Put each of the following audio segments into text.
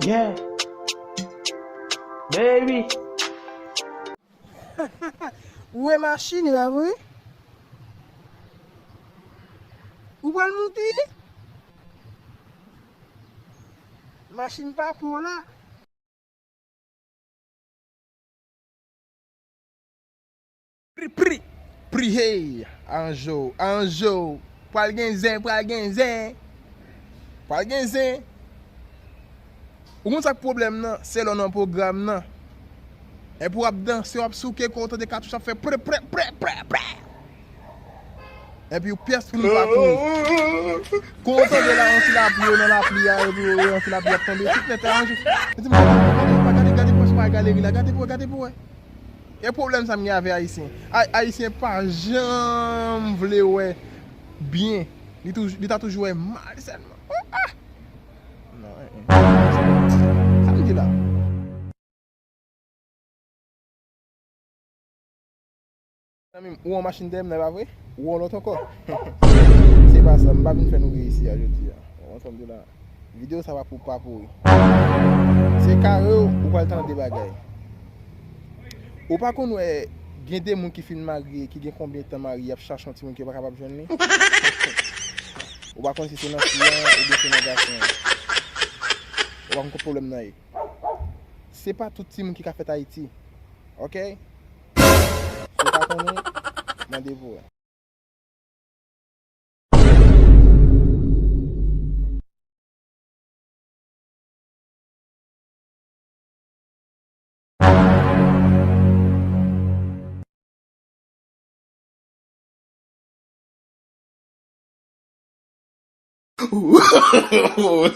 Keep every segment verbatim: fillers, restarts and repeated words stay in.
Yeah. Baby. Ou wè machin la vre? Ou pral moute? Machin pa pou la. Pri, pri, pri, hey, anjo, anjo, pral gen zen, pral gen zen, pral gen zen. Ou konn sa k pwoblèm nan? Se lè w nan pwogram nan. Epi w ap danse, w ap souke, kò w tande katouch ap fè pre, pre, pre, pre, pre. Epi yon pyès moun pa kouri. Kon w tande la, yon ti lapli, yo nan lapli a, epi yo, yon ti lapli ap tonbe, tout nèt aranje. Yo di, "Gade, gade, gade, gade, gade pou wè, gade pou wè, gade pou wè." E pwoblèm sa m gen avè Ayisyen. Ay-, Ayisyen pa janm vle wè byen. Li touj-, li ta toujou wè mal sèlman. Oh, ah! Non, eh, eh. Sa m di la. Zanmi m, ou an machin dèyè m nan, pa vre? Ou an lòt ankò? Se pa sa, m pa vin fè nou ri isi a jodi a. Ou konprann m di la. Videyo sa pa pou pa pouri. Se kare w, ou pral tande bagay. Ou pa konn wè gen de moun ki fin marye, ki gen konbyen tan marye, y ap chache yon timoun ki pa kapab jwenn li? Ou pa konn si se nan fi an oubyen se nan gason an. Ou pa konn kot pwoblèm nan ye. Se pa tout timoun ki ka fèt Ayiti. Ok? Si w pa konnen, mande pou wè.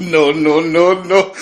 No, no, no, no.